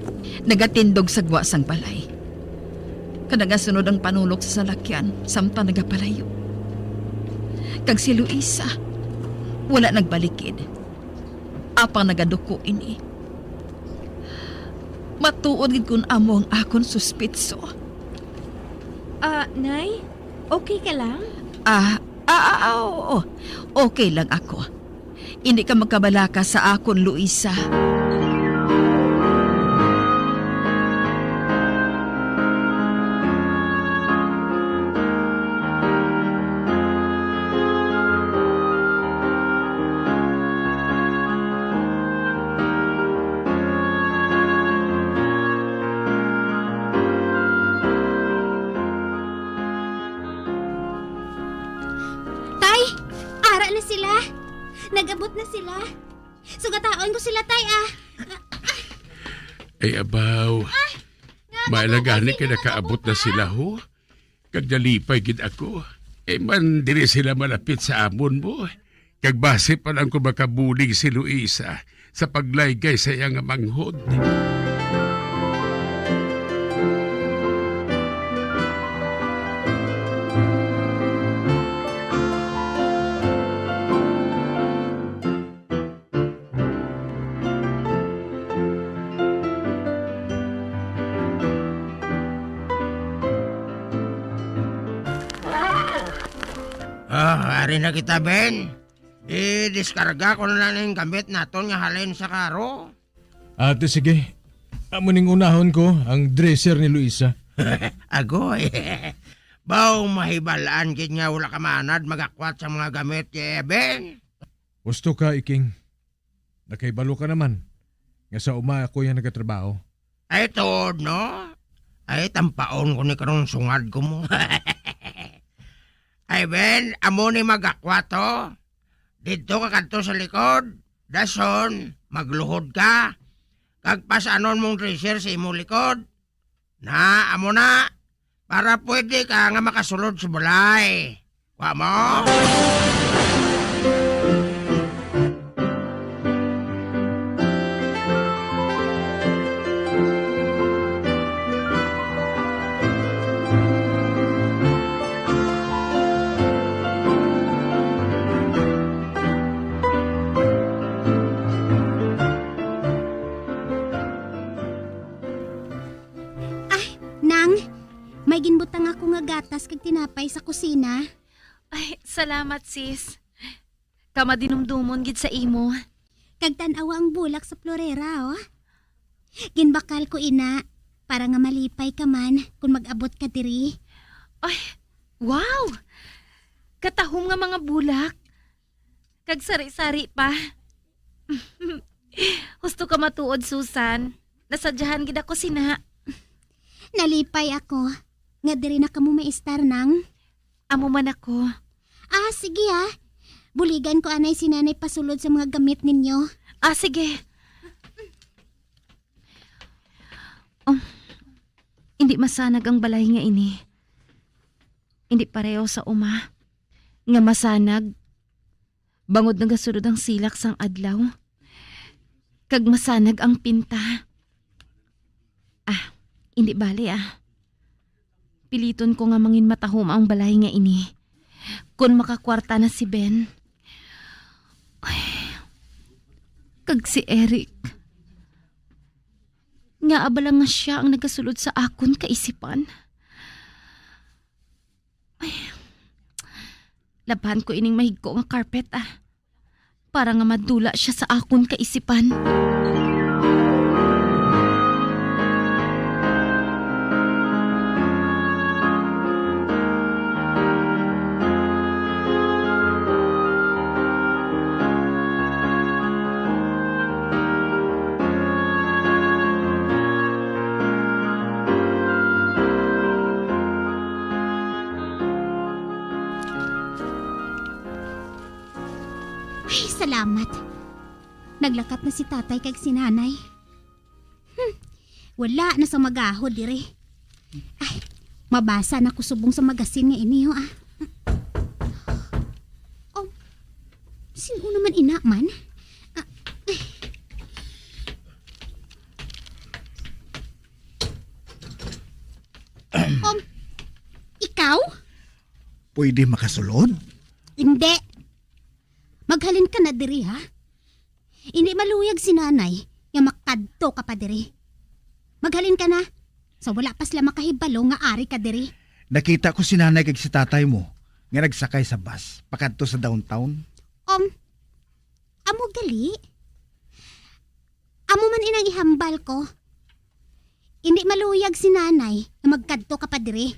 nagatindog sa gwa sang balay. Kag nagasunod ang panulok sa salakyan, samtang nagapalayo. Kag si Luisa, wala nagbalikid. Apang nagaduko ini. Matuod gid kun amo ang akon suspitso. Ah, Nay? Okay ka lang? Ah, ah, ah, ah, oo. Okay lang ako. Hindi ka magkabalaka sa akon, Luisa. Tay, ara na sila. Nag-abot na sila. Sugataon ko sila, Tay, ah. Ay, abaw. Nga, Maila gani kay nakaabot na sila, ho. Kag nalipay gid ako. Eh, man, diri sila malapit sa amon mo. Kag basi pa lang ko makabulig si Luisa sa paglaygay sa iya nga manghod. Ah, ari na kita, Ben. I-diskarga ko na lang ning gamit naton nga halin sa karo. Ate, sige. Amo ning unahon ko, ang dresser ni Luisa. Agoy. Baw, mahibalaan gid nga wala ka manad magakwat sa mga gamit ni Ben. Husto ka, Iking. Nakahibalo ka naman nga sa uma ako yang nagatrabaho. Ay, tuod, no? Ay, tampaon ko ni karong sungad ko mo. Ay, Ben, amo ni magakwat, oh. Didto ka kadto sa likod, dason, magluhod ka. Kag pas-anon mong dresser sa imo likod. Na, amo na, para pwede ka nga makasulod sa balay. Kwa mo? Ay, Nang, may ginbutang nga gatas kag tinapay sa kusina. Ay, salamat, sis. Kamadinumdumon gid sa imo. Kag tan-awa ang bulak sa florera, oh. Ginbakal ko ina para nga malipay ka man kon mag-abot ka diri. Ay, wow! Katahom nga mga bulak. Kag sari-sari pa. Husto ka matuod, Susan. Nasadyahan gid ako sina. Nalipay ako nga diri na kamo maistar, Nang. Amo man ako. Ah, sige, ah. Buligan ko anay si Nanay pasulod sa mga gamit ninyo. Ah, sige. Um, hindi masanag ang balay nga ini. Hindi pareho sa uma nga masanag bangod nagasulod ang silak sang adlaw, kag masanag ang pinta. Ah, hindi bali, ah. Piliton ko nga mangin matahom ang balay nga ini. Kon makakwarta na si Ben. Ay, kag si Eric. Nga abala nga siya ang nagasulod sa akon kaisipan. Ay, labhan ko ining mahigko nga carpet, ah. Para nga madula siya sa akon kaisipan. Ay, salamat. Naglakat na si tatay kag si nanay. Hmm, wala na sa magaho diri. Ay, mabasa na ko subong sa magasin nga ini, ho, ah. Oh, sino naman ina man? Ah, ay. Um, ikaw? Pwede makasulod? Hindi. Maghalin ka na diri, ha? Hindi maluyag si nanay nga makadto ka pa diri. Maghalin ka na. Sa wala pa sila makahibalo nga ari ka diri. Nakita ko si nanay kag si tatay mo nga nagsakay sa bus pakadto sa downtown. Um, amo gali? Amo man inang ihambal ko. Hindi maluyag si nanay nga magkadto ka pa diri.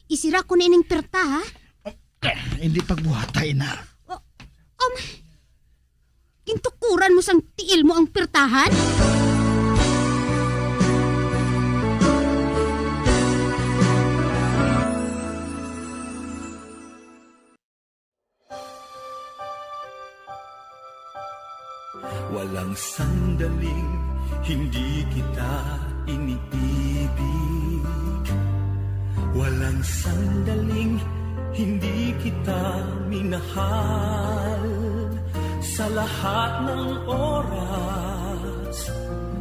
Isira ko na ining pirta, ha? Hindi pagbuhata, ina. O, um, gintukuran mo sang tiil mo ang pirtahan? Walang sandaling hindi kita iniibig. Walang sandaling hindi kita minahal. Sa lahat ng oras,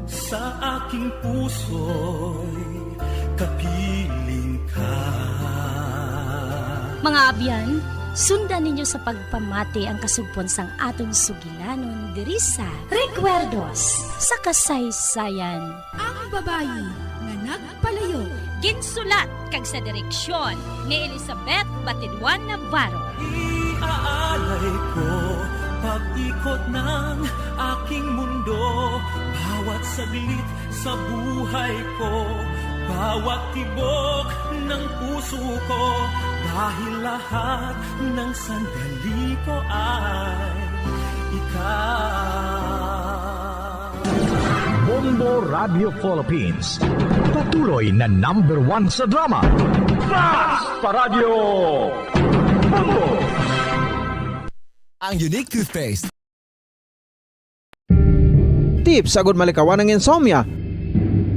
sa aking puso'y kapiling ka. Mga abyan, sundan ninyo sa pagpamati ang kasugpon sang aton sugilanon diri sa Recuerdos sa Kasaysayan. Ang babayi nga nagpalayo. Ginsulat kag sa direksyon ni Elizabeth Batidwan Navarro. Iaalay ko pag-ikot ng aking mundo, bawat saglit sa buhay ko, bawat tibok ng puso ko, dahil lahat ng sandali ko ay ikaw. Bombo Radio Philippines, patuloy na number one sa drama. Basta Radyo Bombo! Ang Unique Toothpaste. Tips agud malikawan ang insomnia.